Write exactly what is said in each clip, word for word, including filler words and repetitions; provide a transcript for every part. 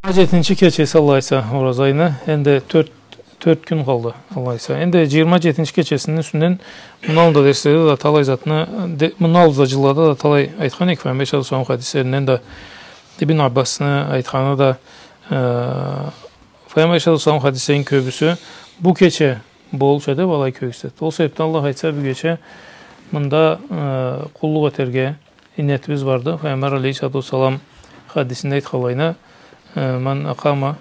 Джыйырма джетинчи кечеси, Аллах айтса, ораза айны, энди тёрт, тёрт кюн къалды, Аллах айтса. Энди джыйырма джетинчи кечесини юсюнден мындан алда дерследе да талай затны, де-, мындан алда джыллада да талай айтхан эдик, Пайгъамбар саллаллаху алейхи ва саллам хадислеринден да, Ибн Аббасны айтханы да, э, Пайгъамбар саллаллаху алейхи ва саллам хадислерини кёбюсю бу кече болурча деб алай кёргюзтеди. Ол себебден Аллах айтса, бу кече мында, э, къуллукъ этерге, иннетибиз барды. Пайгъамбар алейхиссалату уассалам хадисинде айтханлайына, э, «Ман акъама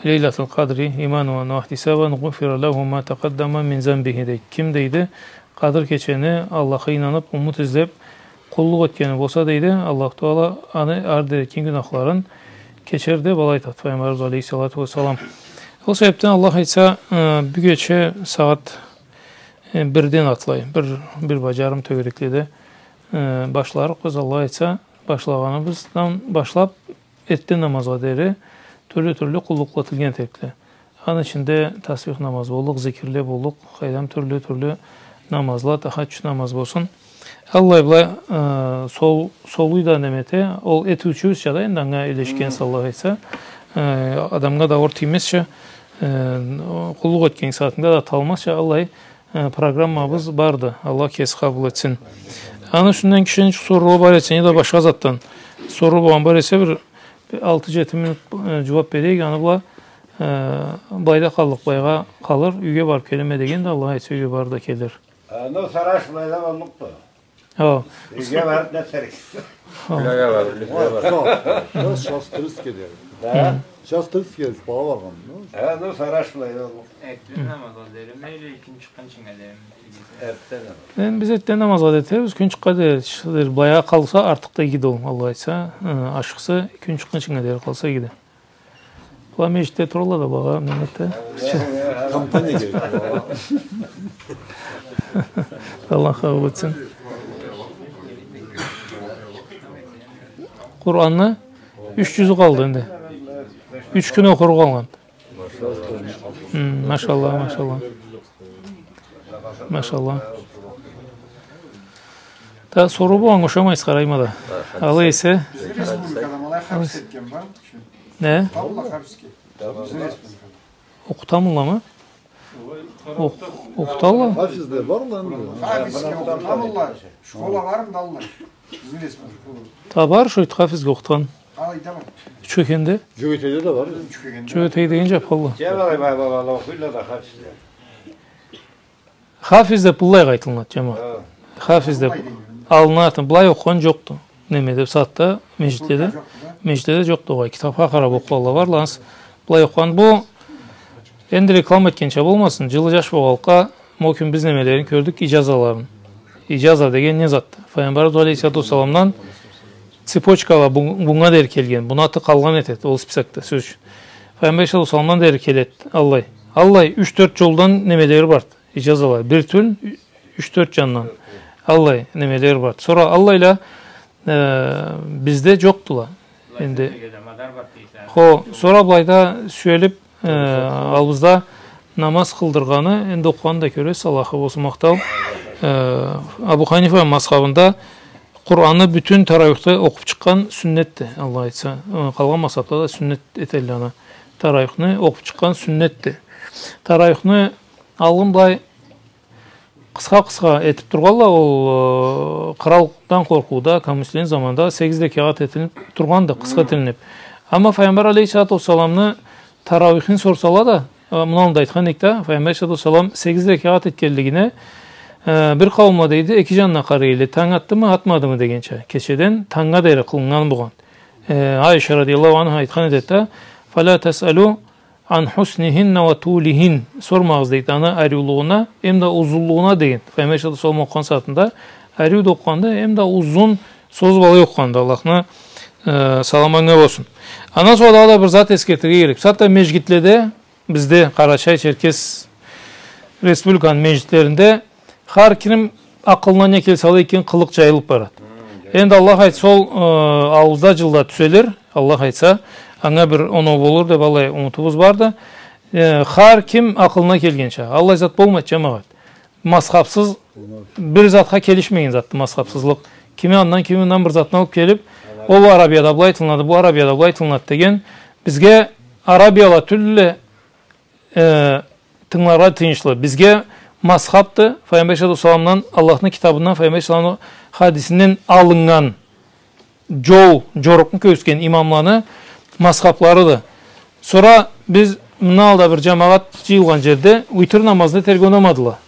лейлатал къадри иманан ва ихтисабан, гъуфира лаху ма такъаддама мин занбихи», — дейди. Ким, дейди, Къадыр кечени Аллахха ийнаныб, умут излеб, къуллукъ этгени болса, дейди, Аллаху Таала аны ары дери этген гюнахларын кечер деб алай айтады Пайгъамбарыбыз алейхиссалату уассалам. Ол себебден Аллах айтса, э, бу кече сагъат, э, бирден атлай, бир, бир бла джарым тёгерекледе э, башларыкъбыз, Аллах айтса, башлагъаныбыздан башлаб, эртден намазгъа дери тюрлю-тюрлю къуллукъла этилген этерикле. Аны ичинде тасбих намаз боллукъ, зикирле боллукъ, къайдам, тюрлю-тюрлю намазла, тахаджуд намаз болсун. Аллай былай, э, сол-, солуй да неме эте, ол этиучюбюзча да, энди анга элешгенсе, Аллах айтса, э, адамгъа да ауур тиймезча, э, къуллукъ этген сагъатынгда да талмазча, аллай э, программабыз барды. Аллах кеси къабыл этсин. Аны юсюнден кишини сорууу бар эсе, неда башха затдан соруу болгъан бар эсе, бир алты-джети минут, э, джууаб берейик, аны бла, э, былайда къаллыкъ, былайгъа къалыр, юйге барыб келеме деген да, Аллах айтса, юйге барыб да келир. Э, ну, сараш былайда боллукъду. О. Юйге барыб не этерик? О. Юйге барыб, юйге барыб. О, о. Сейчас тридцать келир. Да? Сейчас тридцать келир, бала баргъан. Э, ну, сараш былайда боллукъду. Эртден намазгъа дерими, или кюн чыкъгъынчынга дерими? Эртден намаз. Энди биз эртден намазгъа да этербиз, кюн чыкъгъа дери, былайгъа къалса, артыкъ да игиди ол, Аллах айтса. Э, ашхысы, кюн чыкъгъынчынга дери къалса игиди. Была межгитде туралла да, багъа, неме эте. Компания керек. Аллах къабыл этсин. Къуранны юч джюзю къалды энди. Юч кюн окъургъа къалгъан. Хм, машаллах, машаллах. Машаллах. Да, соруу болгъаннга ушамайсыз, къарайма да. Алай эсе. Бизни республикада былай хафиз этген бармы? Не? Окъуталла хафизге. Бизни республикада. Окъутамылламы? Окъ-, окъуталла. Хафизле барла энди. Хафизге окъутамылла. Школа бармыды аллай? Бизни республикада. Та бар шо хафизге окъутхан. Алайда бар. Чёкенде? Джёгетейде да бар. Джёкенде. Джёгетей дегенча, палла. Джабалай, бай, бай, бай, окъуйла да хафизле. Хафиз деб быллайгъа айтылынады, джамагъат. Хы. Хафиз деб алынады, былай окъугъан джокъду. Неме деб, сагъатда межгитледе, межгитледе джокъду огъай. Китабха къараб окъугъанла барла, ансы былай окъугъан. Бу, энди реклама этгенча болмасын, джылы джаш болгъанлыкъгъа, ма ол кюн биз немелерин кёрдюк, иджазаларын. Иджаза деген не затды? Файгъамбарыбыз алейхиссалату уассаламдан цепочкала бу-, бунга дери келген, буну аты къалгъан этеди, ол списокда, сёз ючюн. Файгъамбар алейхиссалату уассаламдан дери келеди, аллай. Аллай, юч-тёрт джолдан немелери барды. Иджазалар. Бир тюл, юч-тёрт джандан. Аллай немелери бар. Сора аллайла, э, бизде джокъдула. Энди. Хо, сора былайда сюелиб, э, алыбызда намаз къылдыргъаны, энди окъугъанны да кёресиз, Аллахха болсун махтау. Э, Абу Ханифа мазхабында Къуранны бютюн тарауихде окъуб чыкъгъан сюннетди, Аллах айтса. Э, къалгъан мазхабда да сюннет этелле аны. Тарауихни окъуб чыкъгъан сюннетди. Тарауихни алгъын былай къысха-къысха этиб тургъанла, ол, э, къралдан къоркъууда, Камислени заманында сегиз рекагъат этилиб тургъанды, къысха этилиниб. Амма Файгъамбар алейхиссалату уассаламны тарауихин сорсала да, э, муну аллында айтхан эдик да, Файгъамбар алейхиссалату уассалам сегиз рекагъат этгенлигине, э, бир къауумла, дейди, эки джанына къарай эдиле, танг атдымы, атмадымы дегенча, кечеден тангнга дери къылыннган болгъан. Э, Айша радияллаху анха айтхан этеди да, «Фала тасъалу ан хуснихинна ва тулихин». Сормагъыз, дейди, аны ариулугъуна, эм да узунлугъуна деген. Файгъамбар алейхиссалату уассалам окъугъан сагъатында ариу да окъугъанды, эм да узун созуб алай окъугъанды. Аллахны, э, саламы анга болсун. Андан сора дагъыда да бир зат эсгертирге керек. Бусагъатда межгитледе, бизде Къарачай-Черкес Республиканы межгитлеринде хар ким акъылына не келсе алай этген къылыкъ джайылыб барады. Энди Аллах айтса, ол, э, ауузда джылда тюзелир, Аллах айтса, анга бир оноу болур деб алай умутубуз барды. Э, хар ким акъылына келгенча. Аллай зат болмайды, джамагъат. Мазхабсыз, бир затха келишмеген затды мазхабсызлыкъ. Кими андан, кими мындан бир затны алыб келиб, ол Арабияда былай айтылынады, бу Арабияда былай айтылынады деген Бизге арабияла тюлле, э, тынгыларгъа тыйыншлы. Бизге мазхабды, Файгъамбар алейхиссалату уассаламдан, Аллахны китабындан, Файгъамбар алейхиссалату уассаламны хадисинден алыннган джол, джорукъну кёргюзтген имамланы мазхабларыды. Сора биз мындан алда бир джамагъат джыйылгъан джерде уитир намазны этерге унамадыла.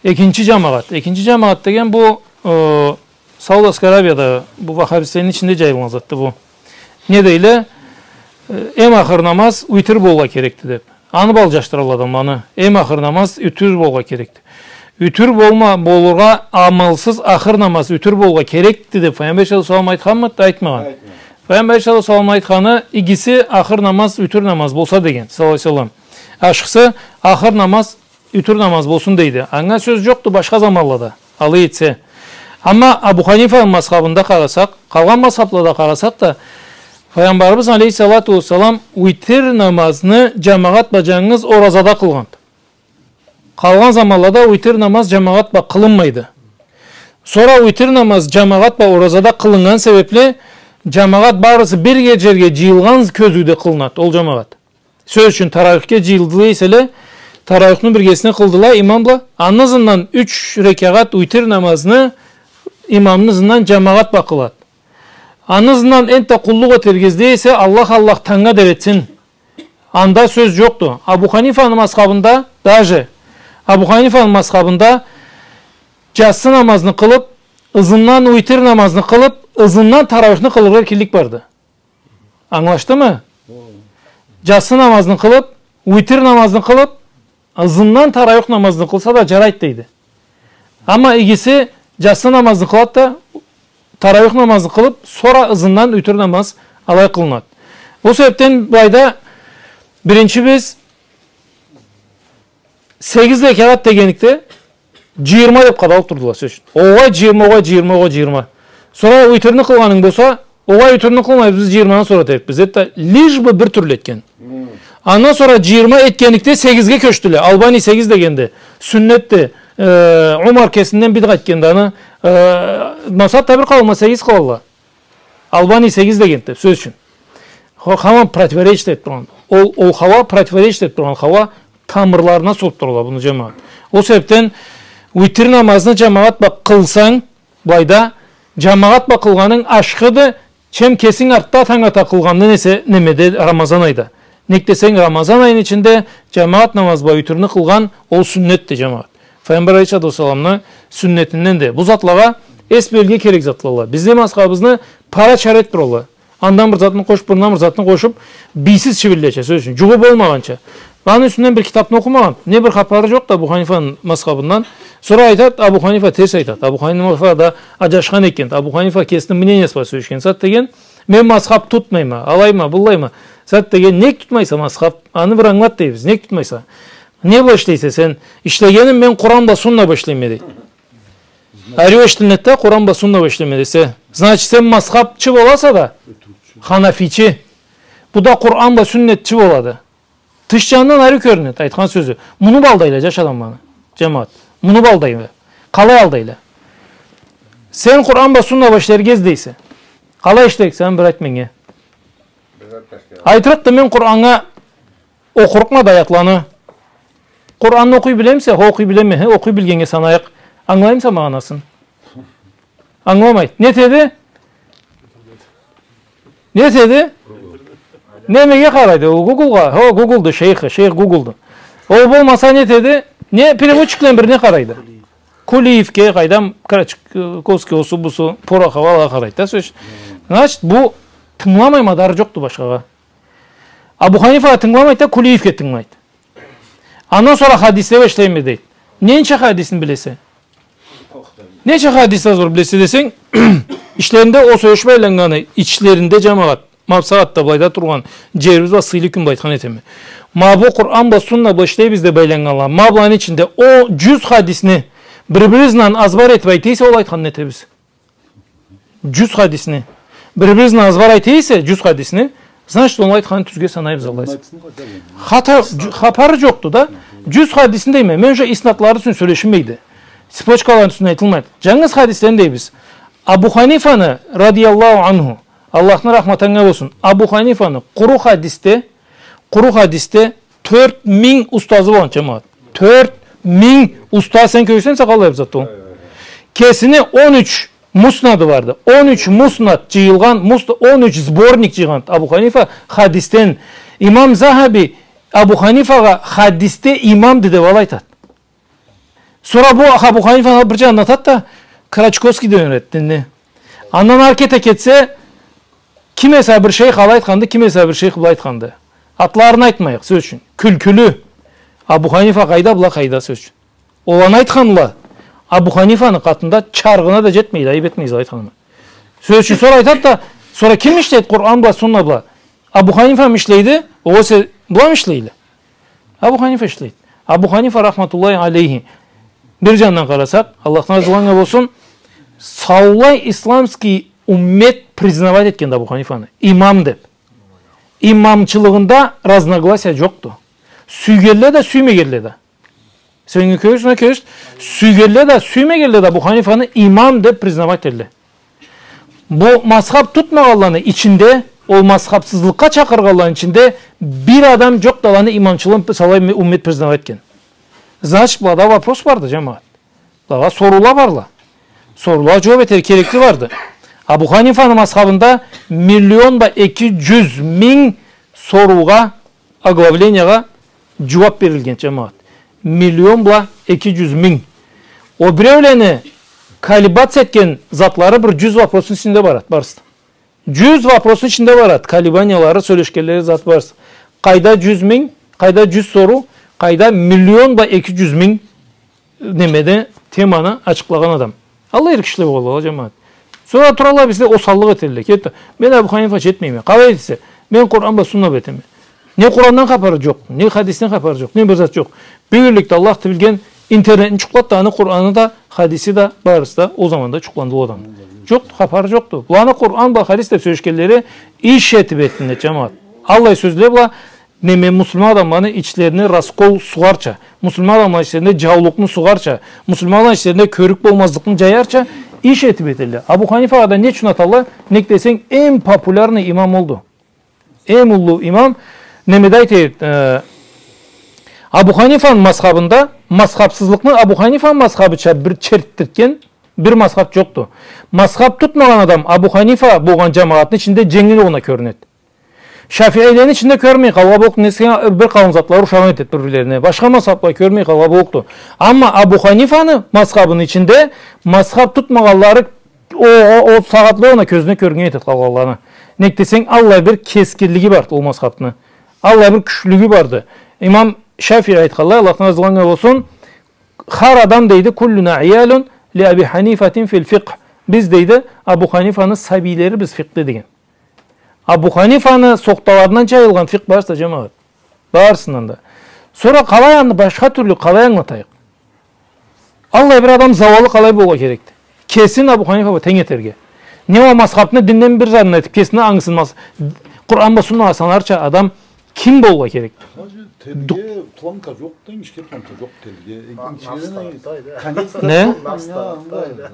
Экинчи джамагъат. Экинчи джамагъат деген бу, э, Саудовская Аравияда бу ваххабистлени ичинде джайылгъан затды бу. Не дейле? Э, эм ахыр намаз уитир болургъа керекди деп. Аны бла алджашдыралла адамланы. Эм ахыр намаз уитир болургъа керекди. Уитир болма, болургъа амалсыз ахыр намаз уитир болургъа керекди деп Файгъамбар алейхиссалату уассалам айтханмыды? Айтмагъан. Айтмагъан. Файгъамбар алейхиссалату уассалам айтханы, игиси ахыр намаз уитир намаз болса деген, саллаллаху алейхи ва саллам. Ашхысы ахыр намаз уитир намаз болсун дейди. Анга сёз джокъду башха заманлада, алай этсе. Амма Абу Ханифаны мазхабында къарасакъ, къалгъан мазхаблада къарасакъ да, Файгъамбарыбыз алейхиссалату уассалам уитир намазны джамагъат бла джангыз оразада къылгъанды. Къалгъан заманлада уитир намаз джамагъат бла къылынмайды. Сора уитир намаз джамагъат бла оразада къылыннган себепли, джамагъат барысы бир джерге джыйылгъан кёзюуде къылынады ол джамагъат. Сёз ючюн, тарауихге джыйылдыла эселе, тарауихни биргесине къылдыла имам бла, аны ызындан юч рекагъат уитир намазны имамны ызындан джамагъат бла къылады. Аны ызындан энтда къуллукъ этерге излей эсе, Аллах, Аллах, тангнга дери этсин. Анда сёз джокъду. Абу Ханифаны мазхабында, даже Абу Ханифаны мазхабында джатсы намазны къылып, ызындан уитир намазны къылып, ызындан тарауихни къылыргъа эркинлик барды. Ангылашдымы? Джатсы намазны къылып, уитир намазны къылып, ызындан тарауих намазны къылса да джарайды дейди. Амма игиси джатсы намазны къылады да, тарауих намазны къылып, сора ызындан уитир намаз алай къылынады. Ол себепден былайда биринчи биз сегиз рекагъат дегенликде, джыйырма деп къадалып турдула, сёз ючюн. Огъай джыйырма, огъай джыйырма, огъай джыйырма. Сора уитирни къылгъанынг болса, огъай, уитирни къылмайбыз, биз джыйырманы сора этерикбиз, деб да, лишь бы бир тюрлю этген. Хы. Андан сора джыйырма этгенликде сегизге кёчдюле. Албани сегиз дегенди, сюннетди, э, Умар кесинден бидгъа этгенди аны, э, мазхабда бир къауум а сегиз къылалла. Албани сегиз дегенди, сёз ючюн. Хо-, хаман противоречит этиб тургъан. Ол, ол хауа противоречит этиб тургъан хауа тамырларына суууб туралла муну джамагъат. Ол себебден уитир намазны джамагъат бла къылсанг, былайда, джамагъат бла къылгъанынг ашхыды, чем кесинг артда танг ата къылгъандан эсе немеде, Рамазан айда. Нек десенг, Рамазан айны ичинде джамагъат намаз бла уитирни къылгъан ол сюннетди, джамагъат. Файгъамбар алейхиссалату уассаламны сюннетинденди. Бу затлагъа эс бёлюрге керек затлалла. Бизни мазхабыбызны пара-чара этиб туралла. Андан бир затны къошуб, бундан бир затны къошуб, бийсиз чибинлеча, сёз ючюн, джугъу болмагъанча. Аны юсюнден бир китабны окъумагъан, не бир хапары джокъду Абу Ханифаны мазхабындан. Сора айтад, Абу Ханифа терс айтад. Абу Ханифа да аджашхан экен. Абу Ханифа кесини мнениеси бла сёлешген. Зат деген, мен мазхаб тутмайма, алайма, быллайма. Зат деген, нек тутмайса мазхаб? Аны бир ангылат дейбиз, нек тутмайса? Не бла ишлейсе сен? Ишлегеним мен Къуран бла сунна бла ишлейме, дейди. Ариу эшитилинеди да, Къуран бла сунна бла ишлейме десе. Значит, сен мазхабчы боласа да, ханафичи. Бу да Къуран бла сюннетчи болады. Тыш джанындан ариу кёрюнеди айтхан сёзю. Муну бла алдайла джаш адамланы, джамагъат. Муну бла алдайла. Къалай алдайла? Сен Къуран бла сунна бла ишлерге излейсе. Къалай ишлейик сен, бир айт меннге. Айтырыкъды, мен Къураннга окъурукъма да аятланы. Къуранны окъуй билемисе? Хо, окъуй билеме. Хе, окъуй билгеннге санайыкъ. Ангылаймыса магъанасын? Ангыламайды. Не этеди? Не этеди? Немеге къарайды? Ол Гуглгъа. Хо, Гуглду шейхи, шейх Гуглду. Ол болмаса не этеди? Не, переводчиклени бирине къарайды. Кулиевге, къайдам, Крачковский, осу, бусу, Пороховагъа къарайды да, сёз. Значит, бу тынгыламай мадары джокъду башхагъа. Абу Ханифагъа тынгыламайды да, Кулиевге тынгылайды. Андан сора хадисле бла ишлейме дейди. Ненча хадисни билесе? Ненча хадис да зор билесе десенг, ичлеринде ол сёлешиб айланнганы, ичлеринде, джамагъат, ма бусагъатда былайда тургъан джерибиз бла, сыйлы кюн бла айтхан этеме. Ма бу Къуран бла, сунна бла ишлейбиз деб айланнганла, ма буланы ичинде ол джюз хадисни бир-бирибизден азбар этиб айта эсе, ол айтханны этебиз. Джюз хадисни. Бир-бирибизден азбар айта эсе, джюз хадисни, значит, ол айтханны тюзге санайбыз, Аллах айтса. Хата, джю-, хапары джокъду да. Джюз хадисни дейме. Мен уже иснадлары юсюн сёлешилмейди. Цепочкаланы юсюн айтылмайды. Джангыз хадислени дейбиз. Абу Ханифаны, радияллаху анху, Аллахны рахматы анга болсун. Абу Ханифаны къуру хадисде, къуру хадисде тёрт минг устазы болгъан, джамагъат. Тёрт минг устаз, сен кёрсенг, къалай бир зат ол. Кесини он юч муснады барды. Он юч муснад джыйылгъан, мус-, он юч сборник джыйгъан Абу Ханифа хадисден. Имам Захаби Абу Ханифагъа хадисде имамды деб алай айтады. Сора бу Абу Ханифаны бир джанына атат да, Крачковский деген эди динни. Андан ары кете кетсе, ким эсе бир шейх алай айтханды, ким эсе бир шейх былай айтханды. Атларын айтмайыкъ, сёз ючюн. Кюлкюлю. Абу Ханифа къайда, была къайда, сёз ючюн. Ол аны айтханла, Абу Ханифаны къатында чаргъына да джетмейди, айыб этмейсиз айтханыма. Сёз ючюн, сора айтат да, сора ким ишлейди Къуран бла, сунна бла? Абу Ханифамы ишлейди, огъесе быламы ишлейле? Абу Ханифа ишлейди. Абу Ханифа рахматуллахи алейхи. Бир джандан къарасакъ, Аллахдан разы анга болсун, саулай исламский уммет признавать этгенди Абу Ханифаны имам деб. Имамчылыгъында разногласия джокъду. Сюйгенле да, сюймегенле да. Сен кёрюрсюнг, кёрюрсюнг. Сюйгенле да, сюймегенле да Абу Ханифаны имам деб признавать этелле. Бу мазхаб тутмагъанланы ичинде, ол мазхабсызлыкъгъа чакъыргъанланы ичинде бир адам джокъду аланы имамчылыгъын саулай уммет признавать этген. Значит, былада вопрос барды, джамагъат. Былагъа соруула барла. Соруулагъа джууаб этер керекли барды. Абу Ханифаны мазхабында миллион бла эки джюз минг соруугъа, оглавлениягъа джууаб берилген, джамагъат. Миллион бла эки джюз минг. Ол биреулени колебаться этген затлары бир джюз вопросну ичинде барады, барысы да. Джюз вопросну ичинде барады, колебаниялары, сёлешгенлери, зат барысы. Къайда джюз минг, къайда джюз соруу, къайда миллион бла эки джюз минг немеде теманы ачыкълагъан адам. Аллай эркишиле болгъанла, джамагъат. Сора туралла бизге осаллыкъ этелле. Кетди. Мен Абу Ханифача этмейме. Къалай эсе, мен Къуран бла сунна бла этеме. Не Къурандан хапары джокъ, не хадисден хапары джокъ, не бир зат джокъ. Бюгюнлюкде Аллах да билген, интернетни джукълат да, аны Къураны да, хадиси да, барысы да ол заманда джукъланды ол адамны. Джокъду, хапары джокъду. Буланы Къуран бла хадис деб сёлешгенлери иш этиб этдинле, джамагъат. Аллай сёзле бла неме, муслиман адамланы ичлерине раскол сугъарча, муслиман адамланы ичлерине джаулукъну сугъарча, муслиман адамланы ичлерине кёрюк болмазлыкъны джаярча иш этиб этелле. Абу Ханифагъа да не ючюн аталла? Нек десенг, эм популярный имам олду. Эм уллу имам, немеде айта эди, э, Абу Ханифаны мазхабында, мазхабсызлыкъны Абу Ханифаны мазхабыча бир чертдиртген бир мазхаб джокъду. Мазхаб тутмагъан адам Абу Ханифа болгъан джамагъатны ичинде дженгил огъуна кёрюнеди. Шафиилени ичинде кёрмей къалгъа боллукъду, не эсе бир къауум затла ушагъан этеди бир-бирлерине. Башха мазхабла кёрмей къалгъа боллукъду. Амма Абу Ханифаны мазхабыны ичинде мазхаб тутмагъанлары о, о, о сагъатлыкъ огъуна кёзюне кёрюннген этеди къалгъанланы. Нек десенг, аллай бир кескинлиги барды ол мазхабны. Аллай бир кючлюгю барды. Имам Шафии айтханлай, Аллахдан разы анга болсун, хар адам, дейди, «Куллуна иялун ли Аби Ханифатин фил фикх». Биз, дейди, Абу Ханифаны сабийлерибиз фикхде, деген. Абу Ханифаны сохталарындан джайылгъан фикх барысы да, джамагъат. Барысындан да. Сора къалай аны башха тюрлю къалай ангылатайыкъ? Аллай бир адам зауаллы къалай болургъа керекди? Кесин Абу Ханифа бла тенг этерге. Не ол мазхабны динден бир затны этиб, кесини ангысын маз-, Къуран бла суннагъа санарча адам ким болургъа керекди? Хажи, телге планка джокъ, тенг ишге планка джокъ телге. Э, а, ичине насты не? Насты, да. Конец. Не? Насты, насты, да.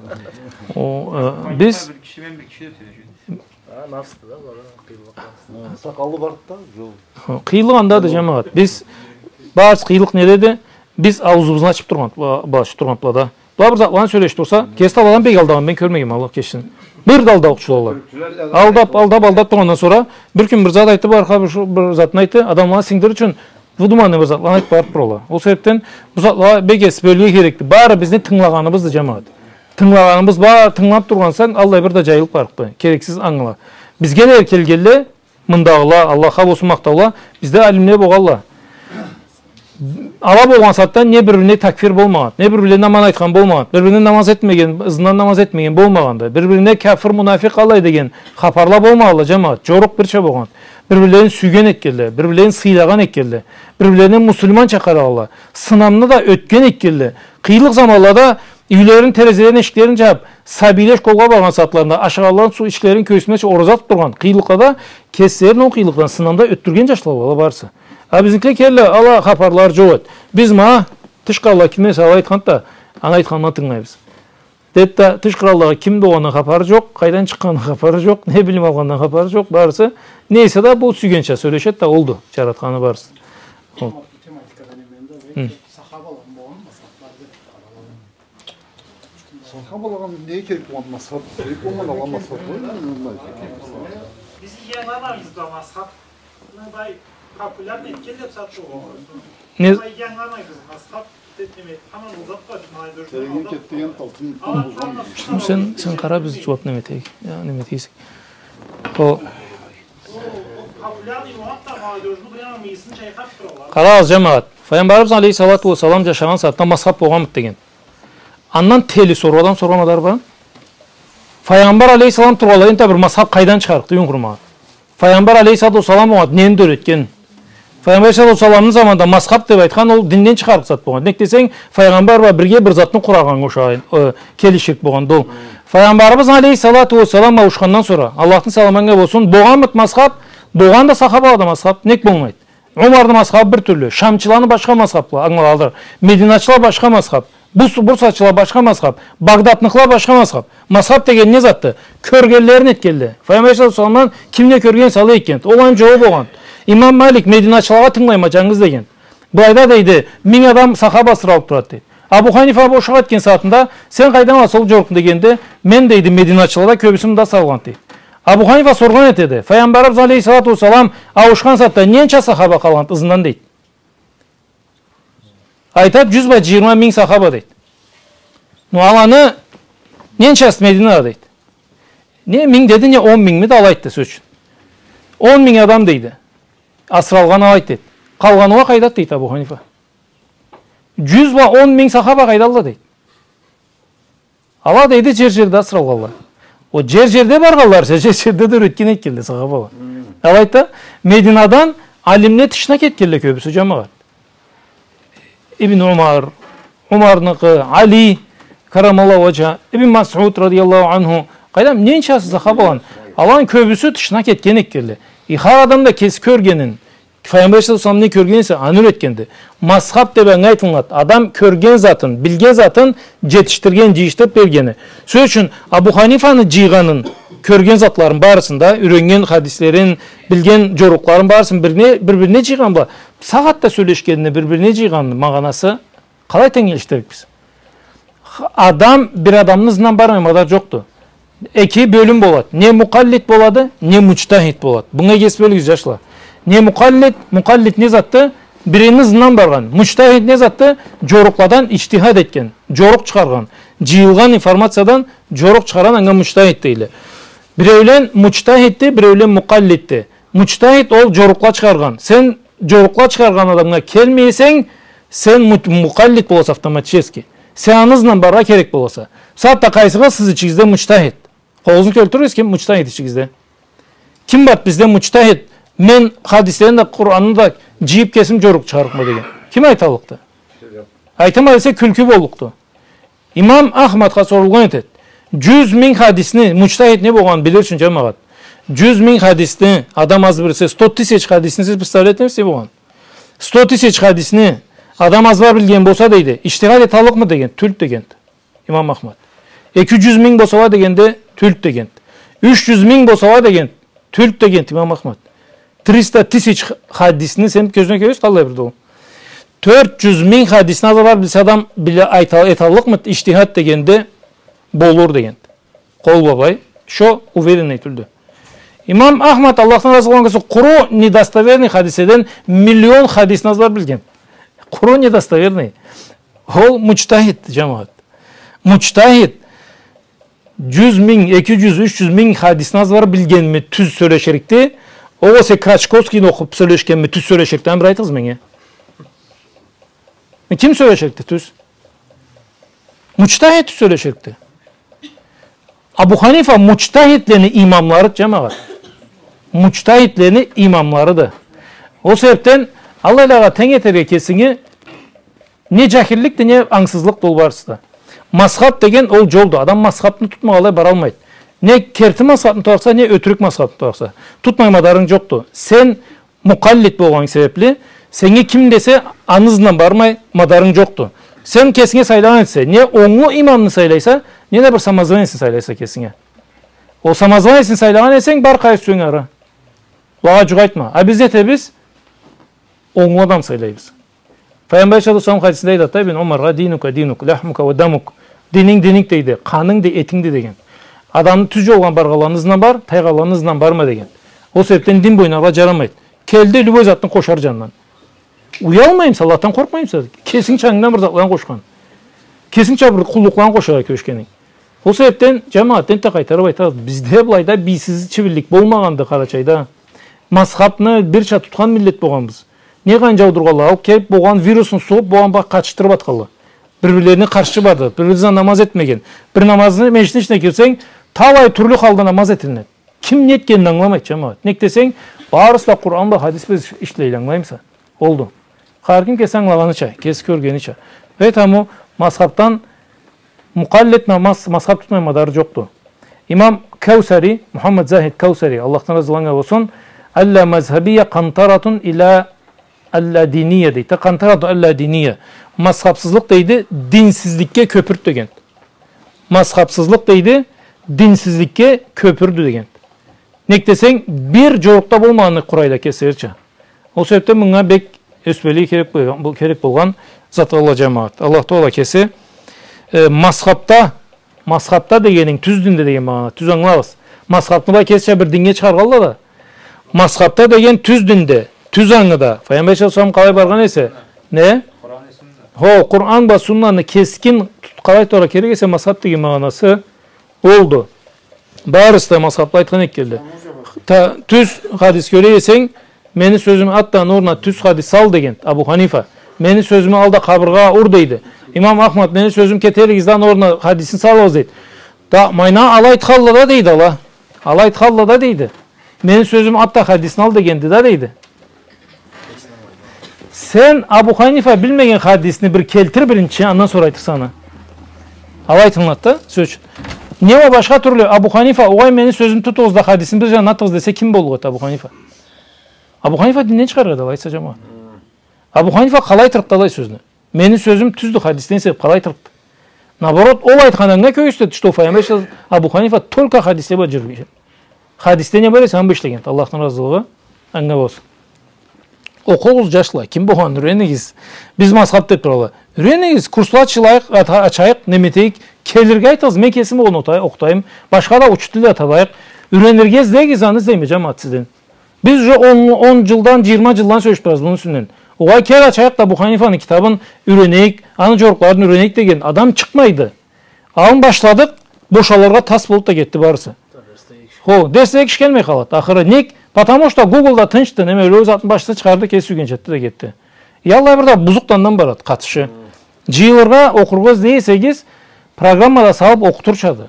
О, э, биз Бир киши мен бир киши да сёлешеди. А, насты да, бара, къыйынлыкъ насты. Э, сакъалы барды да, джол. Къыйынлыкъ анда да, джамагъат. Биз, барысы къыйынлыкъ недеди? Биз ауузубузну ачыб тургъан, ба-, башыб тургъан былада. Была бир затланы сёлешиб турса, кеси да аладан бек алдагъан мен кёрмегенме, Аллах кечсин. Бир да алдаукъчула. Алдаб, алдаб, алдаб тургъандан сора, бир кюн бир зат айтыб, аркъа бир шу-, бир затны айтды, адамланы сингдирир ючюн, выдуманный бир затланы айтыб барыб туралла. Ол себебден бу затлагъа бек эс бёлюрге керекди. Бары бизни тынгылагъаныбызды, джамагъат. Тынгылагъаныбыз бар, тынгылаб тургъанса, аллай бир да джайылыб барыкъды. Керексиз ангыла. Бизге да келгенле, мындагъыла, Аллахха болсун махтаула, бизде алимле болгъанла. Ала болгъан сагъатда не бир-бирине такфир болмагъан, не бир-бирлерине аман айтхан болмагъан, бир-бирине намаз этмеген, ызындан намаз этмеген болмагъанды, бир-бирине кафир, мунафикъ алай деген хапарла болмагъанла, джамагъат, джорукъ бирча болгъан. Бир-бирлерин сюйген этгенле, бир-бирлерин сыйлагъан этгенле, бир-бирлерине муслиманча къарагъанла, сынамны да ётген этгенле. Къыйынлыкъ заманлада юйлерин терезелерин, эшиклерин джабыб, сабийле школгъа баргъан сагъатларында ашагъанларын суу, ичлерин кёргюзтмезча ораза тутдургъан, къыйынлыкъда кеслерин ол къыйынлыкъдан, сынамда ётдюрген джашла болгъанла барысы. А бизникиле келле, ала хапарлары джокъ эди. Биз ма тыш къаллыкъ кимди эсе алай айтханды да, аны айтханына тынгылайбыз. Деди да, тыш къралдагъы ким болгъандан хапары джокъ, къайдан чыкъгъандан хапары джокъ, не билим алгъандан хапары джокъ, барысы. Не эсе да бу сюйгенча сёлешеди да, олду джаратханы барысы. Ол. Тематикада неме да, хы, сахабала болгъан мазхабла деб къаралады. Сахабалагъа не керек болгъан мазхаб? Керек болгъан алгъан мазхаб бар. Биз иги ангыламайбыз да мазхаб. Мындай популярный этгенле бусагъатда. Не? Мындай иги ангыламайбыз мазхаб. Тереннге кетген алтын. Сен, сен къара, биз джууаб неме этейик. Я, неме этейик. О. Къарагъыз, джамагъат. Файгъамбарыбыз алейхиссалату уассалам джашагъан сагъатда мазхаб болгъанмыды деген. Андан тели соргъан адам соргъан адам бар. Файгъамбар алейхиссалам тургъанлай энтда бир мазхаб къайдан чыгъарыкъды, юйюнг къурумагъан. Файгъамбар алейхиссалату уассалам огъа нени да юретген? Файгъамбар алейхиссалату уассаламны заманында мазхаб деб айтхан ол динден чыгъарыкъ зат болгъан. Нек десенг, файгъамбар бла бирге бир затны къурагъаннга ушагъан, э, келиширик болгъанды ол. Файгъамбарыбыз алейхиссалату уассалам ауушхандан сора, Аллахны саламы анга болсун, болгъанмыды мазхаб, болгъан да сахабалада мазхаб, нек болмайды? Умарны мазхабы бир тюрлю, шамчыланы башха мазхабла, ангыладыла. Мединачыла башха мазхаб. Бус-, бурсачыла башха мазхаб, багдадныкъла башха мазхаб. Мазхаб деген не затды? Кёргенлерин этгенле. Файгъамбар саллаллаху алейхи ва салламдан ким не кёрген эсе, алай этгенди. Ол аны джолу болгъанды. Имам Малик Мединачылагъа тынгылайма, джангыз, дегенди. Былайда, дейди, минг адам сахаб асыралыб турады, дейди. Абу Ханифа бошагъа этген сагъатында, сен къайдан аласа ол джорукъну дегенде, мен, дейди, Мединачылада кёбюсю мында асыралгъанды, дейди. Абу Ханифа соргъан этеди, Файгъамбарыбыз алейхиссалату уассалам ауушхан сагъатда ненча сахаба къалгъанды ызындан, дейди. Айтады, джюз бла джыйырма минг сахаба, дейди. Ну, аланы ненчасы Мединада, дейди. Не минг деди, не он мингмиди, алай айтды, сёз ючюн. Он минг адам, дейди. Асыралгъан, алай айтды, дейди. Къалгъаны уа къайдады, дейди Абу Ханифа. Джюз бла он минг сахаба къайдалла, дейди. Ала, дейди, джер-джерде асыралгъанла. Ол джер-джерде баргъанла эсе, джер-джерде да юретген этгенле сахабала. Алайды да, Мединадан алимле тышына кетгенле кёбюсю, джамагъат. Ибн Умар, Умарныкъы, Али, карамаллаху ваджха, Ибн Масъуд радияллаху анху, къайдам, ненчасы сахабаланы, аланы кёбюсю тышына кетген этгенле. И хар адам да кеси кёргенин, Файгъамбар саллаллаху алейхи ва саллам не кёрген эсе, аны юретгенди. Мазхаб деб анга айтылынады. Адам кёрген затын, билген затын джетишдирген, джыйышдырыб бергени. Сёз ючюн, Абу Ханифаны джыйгъанын, кёрген затларын барысын да, юреннген хадислерин, билген джорукъларын барысын бирине, бир-бирине джыйгъан бла, сагъатда сёлешгенин бир-бирине джыйгъанын магъанасы къалай тенгелешдиририкбиз? Х-, адам бир адамны ызындан бармай мадар джокъду. Эки бёлюм болады. Не мукъаллид болады, не муджтахид болады. Бунга кес бёлюгюз, джашла. Не мукъаллид, мукъаллид не затды? Бирини ызындан баргъан. Муджтахид не затды? Джорукъладан иджтихад этген, джорукъ чыгъаргъан, джыйылгъан информациядан джорукъ чыгъаргъан, анга муджтахид дейле. Биреулен муджтахидди, биреулен мукъаллидди. Муджтахид ол джорукъла чыгъаргъан. Сен джорукъла чыгъаргъан адамгъа келмей эсенг, сен му-, мукъаллид боласа автоматически. Сен аны ызындан барыргъа керек боласа. Бусагъатда къайсыгъыз сиз ичигизде муджтахид? Къолугъузну кёлтюрюгюз, ким муджтахид ичигизде? Ким барды бизде муджтахид? Мен хадислени да, Къуранны да джыйыб кесим джорукъ чыгъарыкъма деген. Ким айталлыкъды? Айталмай эсе, кюлкю боллукъду. Имам Ахмадха сорулгъан этеди. Джюз минг хадисни, муджтахид не болгъанын билир ючюн, джамагъат. Джюз минг хадисни адам азбар эсе, сто тысяч хадисни сиз представлять этемисиз не болгъанын? Сто тысяч хадисни адам азбар билген болса, дейди, иджтихад эталлыкъмы деген, тюлдю дегенди Имам Ахмад. Эки джюз минг болсала дегенде, тюлдю дегенди. Юч джюз минг болсала деген, тюлдю дегенди Имам Ахмад. Триста тысяч х-, хадисни сен кёзюнге кёрюрсе, къаллай бир да ол. Тёрт джюз минг хадисни азбар билсе адам, биле, айта, эталлыкъмыды иджтихад дегенде, болур дегенди. Къол бла былай, шо уверенный тюлдю. Имам Ахмад, Аллахдан разы болгъан кеси, къуру недостоверный хадиследен миллион хадисни азбар билген. Къуру недостоверный. Ол муджтахид, джамагъат. Муджтахид. Джюз минг, эки джюз, юч джюз минг хадисни азбар билгеними тюз сёлеширикди, огъесе Крачковскийни окъуб сёлешгеними тюз сёлеширикди, аны бир айтыгъыз меннге. Ким сёлеширикди тюз? Муджтахид тюз сёлеширикди. Абу Ханифа муджтахидлени имамларыды, джамагъат. Муджтахидлени имамларыды. Ол себебден аллайлагъа тенг этерге кесинги не джахилликди, не ангсызлыкъды ол барысы да. Мазхаб деген ол джолду. Адам мазхабны тутмагъанлай баралмайды. Не керти мазхабны тутарыкъса, не ётюрюк мазхабны тутарыкъса. Тутмай мадарынг джокъду. Сен мукъаллид болгъанынг себебли, сеннге ким десе, аны ызындан бармай мадарынг джокъду. Сен кесинге сайлагъан этсе, не онглу имамны сайлайса, Не да бир самозванецни сайлайса кесинге. Ол самозванецни сайлагъан эсенг, бар къайсы сюйсенг ары. Уагъа джукъ айтма. А биз нетебиз? Онгу адам сайлайбыз. Файгъамбар алейхиссалату уассалам хадисинде айтады да, Ибн Умаргъа, «Динука динук, лахмука ва дамук». Дининг динингди, къанынгды, этингди деген. Адамны тюз джолгъа баргъанларыны ызындан бар, тайгъанларыны ызындан барма деген. Ол себебден дин бойнаргъа джарамайды. Келди, любой затны къошар джанындан. Уялмаймыса, Аллахдан къоркъмаймыса? Кесинг чангынгдан бир затланы къошхан. Кесингча бир къуллукъланы къошаргъа кюрешгенинг. Ол себебден, джамагъат, энтда къайтарыб айтабыз, бизде былайда бийсиз чибинлик болмагъанды Къарачайда. Мазхабны бирча тутхан миллет болгъанбыз. Не къайын джаудургъанла, ол келиб болгъан вирусну сугъуб, болгъан бла къатышдырыб атханла. Бир-бирлерине къаршы барды, бир-бири ызындан намаз этмеген. Бир намазны, межгитни ичине кирсенг, талай тюрлю халда намаз этилинеди. Ким не этгенин ангыламайды, джамагъат. Нек десенг, барысы да Къуран бла, хадис бла ишлейди, ангылаймыса? Олду. Хар ким кеси ангылагъаныча, кеси кёргенича. Поэтому мазхабдан мукъаллид намаз, мазхаб тутмай мадары джокъду. Имам Каусари, Мухаммад Захид Каусари, Аллахдан разылыкъ анга болсун, «Алла мазхабия къантаратун ила алла диния», дейди. Къантаратун алла диния. Мазхабсызлыкъ, дейди, динсизликге кёпюрдю деген. Мазхабсызлыкъ, дейди, динсизликге кёпюрдю деген. Нек десенг, бир джорукъда болмагъанны къурайла кеслерича. Ол себебден мынга бек ёспелиги керек болгъан, бу керек болгъан затла, джамагъат. Аллах Тагъала кеси, э, мазхабда, мазхабда дегенинг тюз динде деген магъана, тюз ангылагъыз. Мазхабны былай кесича бир динге чыгъаргъанла да, мазхабда деген тюз динде, тюз ангыда. Файгъамбар саллаллаху алейхи ва саллам къалай баргъан эсе, не? Хо, Къуран бла суннаны кескин тут-, къалай тутаргъа керек эсе, мазхаб деген магъанасы олду. Барысы да мазхабла айтхан этгенле. Та-, тюз хадис кёре эсенг, мени сёзюмю ат да, аны орнуна тюз хадис сал деген Абу Ханифа. Мени сёзюмю ал да къабыргъагъа ур дейди. Имам Ахмад, мени сёзюмю кетеригиз да, аны орнуна хадисни салыгъыз дейди. Да, майна, ала айтханла да дейди, ала. Ала айтханла да дейди. Мени сёзюмю ат да, хадисни ал дегенди да дейди. Сен Абу Ханифа билмеген хадисни бир келтир биринчи, андан сора айтырса аны. Алай тынгылат да, сёз ючюн. Не уа башха тюрлю, Абу Ханифа, огъай, мени сёзюмю тутугъуз да, хадисни бир джанына атыгъыз десе, ким боллукъ эди Абу Ханифа? Абу Ханифа динден чыгъаргъан эди, алайса, джамагъат. Абу Ханифа къалай айтырыкъды алай сёзню? Мени сёзюм тюздю хадисден эсе деб къалай айтырыкъды? Наоборот, ол айтхан анга кёргюзтеди, что Файгъамбар Абу Ханифа только хадисде бла джюрюген. Хадисде не бар эсе, аны бла ишлеген. Аллахдан разылыгъы анга болсун. Окъугъуз, джашла, ким болгъанын юренигиз. Биз мазхаб деб туралла. Юренигиз, курсла ачылайыкъ, ата-, ачайыкъ, неме этейик, келирге айтыгъыз, мен кесим огъуна окъутайым, башха да учитель да табайыкъ. Юренирге излегиз, аны излейме джамагъат сизден. Биз уже он, он джылдан, джыйырма джылдан сёлешиб турабыз муну юсюнден. Огъай, кел ачайыкъ да Абу Ханифаны китабын юренейик, аны джорукъларын юренейик деген адам чыкъмайды. Алай башладыкъ, бошалыргъа тас болуб да кетди барысы. Хо, дерслеге киши келмей къалады, ахыры. Нек? Потому что Гуглда тынчды, неме, ёле затны башчысы чыгъарды, кеси сюйгенча этди да кетди. Аллай бир да бузукъ да андан барады, къатышы. Джыйылыргъа, окъургъа излей эсегиз, программада салыб окъутурчады.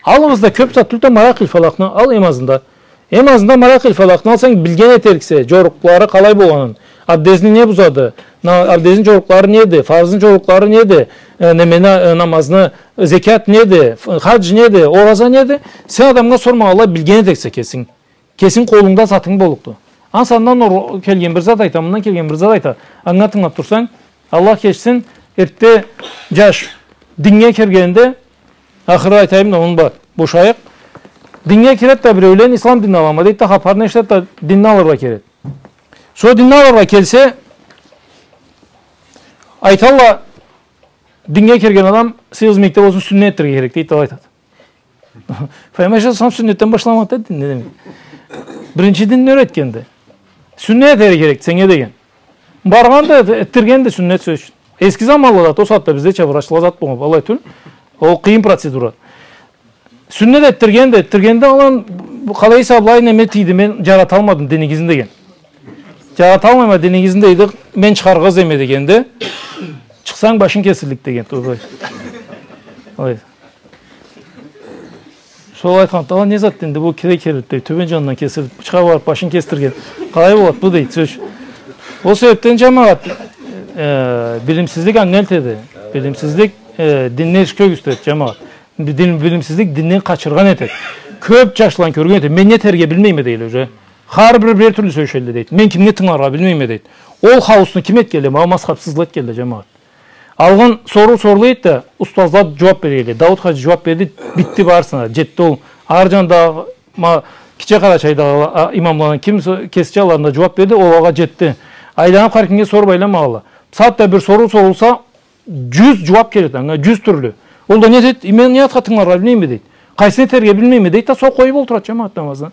Алыгъыз да кёб зат тюлдю да, Маракъиль Фалахны ал, эм азында. Эм азында Маракъиль Фалахны алсанг, билген этериксе, джорукълары къалай болгъанын, абдезни не бузады, на-, абдезни джорукълары неди, фарзны джорукълары неди, э, неме, на-, э, намазны, зекят неди, ф-, хадж неди, ораза неди, сен адамгъа сормагъанлай билген этериксе кесинг. Кесинг къолунгда затынг боллукъду. Ансы андан ор-, келген бир зат айта, мындан келген бир зат айта. Анга тынгылаб турсанг, Аллах кечсин, эртте джаш динге киргенде, ахыры айтайым да, ону бла бошайыкъ. Динге киреди да биреулен, ислам динин алама дейди да, хапарны эшитеди да, динни алыргъа келеди. Сора динни алыргъа келсе, айталла, динге кирген адам сыйыгъыз мийикде болсун, сюннет этдирирге керек дейди да, алай айтады. Файгъамбар алейхиссалам сюннетден башламады да динни, не демек. Биринчи динни юретгенди. Сюннет этерге керек сеннге деген. Баргъанды, этдиргенди сюннет, сёз ючюн. Эски заманлада, ол сагъатда биздеча врачла зат болгъан, алай тюл. Ол къыйын процедура. Сюннет этдиргенди, этдиргенде алан, къалай эсе былай неме тийди, мен джараталмадым динигизни деген. Джараталмайма динигизни дейди, мен чыгъаргъа излейме дегенде, чыкъсанг башынг кесиллик деген, туура. Алай. Сора айтхан, ала не зат энди, бу кире келип, дейт, тёбен джанындан кесилип, чыгъа барып башын кесдирген. Къалай болат бу, дейт, сёз. Ол себепден, джамагъат, э, билимсизлик анга элтеди. Билимсизлик, э, динден эришге кёргюзтеди, джамагъат. Дин, билимсизлик динден къачыргъан этеди. Кёп джашланы кёрген этеме. Мен не этерге билмейме, дейле, уже. Хар бири бир тюрлю сёлешелле, дейт. Мен кимге тынгыларгъа билмейме, дейт. Ол хаосну ким этгенле? Ма мазхабсызла этгенле, джамагъат. Алгъын соруу сорулуп эди да, устазла джууап берелле. Дауд хаджи джууап берди, битди барысына, джетди ол. Ары джандагъы, ма, Кичи Къарачайдагъы, а, имамладан ким со-, кесича алларында джууап берди, ол алгъа джетди. Айланып хар кимге соруп айланмагъалла. Сагъатда бир соруу сорулса, джюз джууап келеди анга, джюз тюрлю. Ол да не дейди? «Э, мен не затха тынгыларгъа билмейме», — дейди. «Къайсын этерге билмейме», — дейди да, сора къоюп олтурады джамагъат намазны.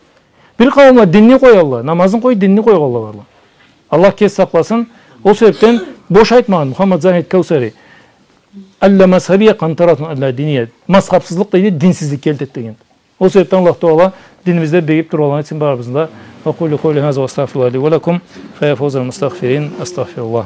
Бир къауумла динни къоялла, намазын къоюп, динни къойгъанла барла. Аллах кеси сакъласын. Ол себепден бош айтмагъан Мухаммад Захид Каусари: «Алла мазхабия къантаратун алла диния». Мазхабсызлыкъ, дейди, динсизликге элтеди деген. Ол себепден Аллах Тагъала динибизде бегип тургъанланы этсин барыбызны да. وأقول قولي هذا وأستغفر الله لي ولكم، فيا فوز المستغفرين. أستغفر الله.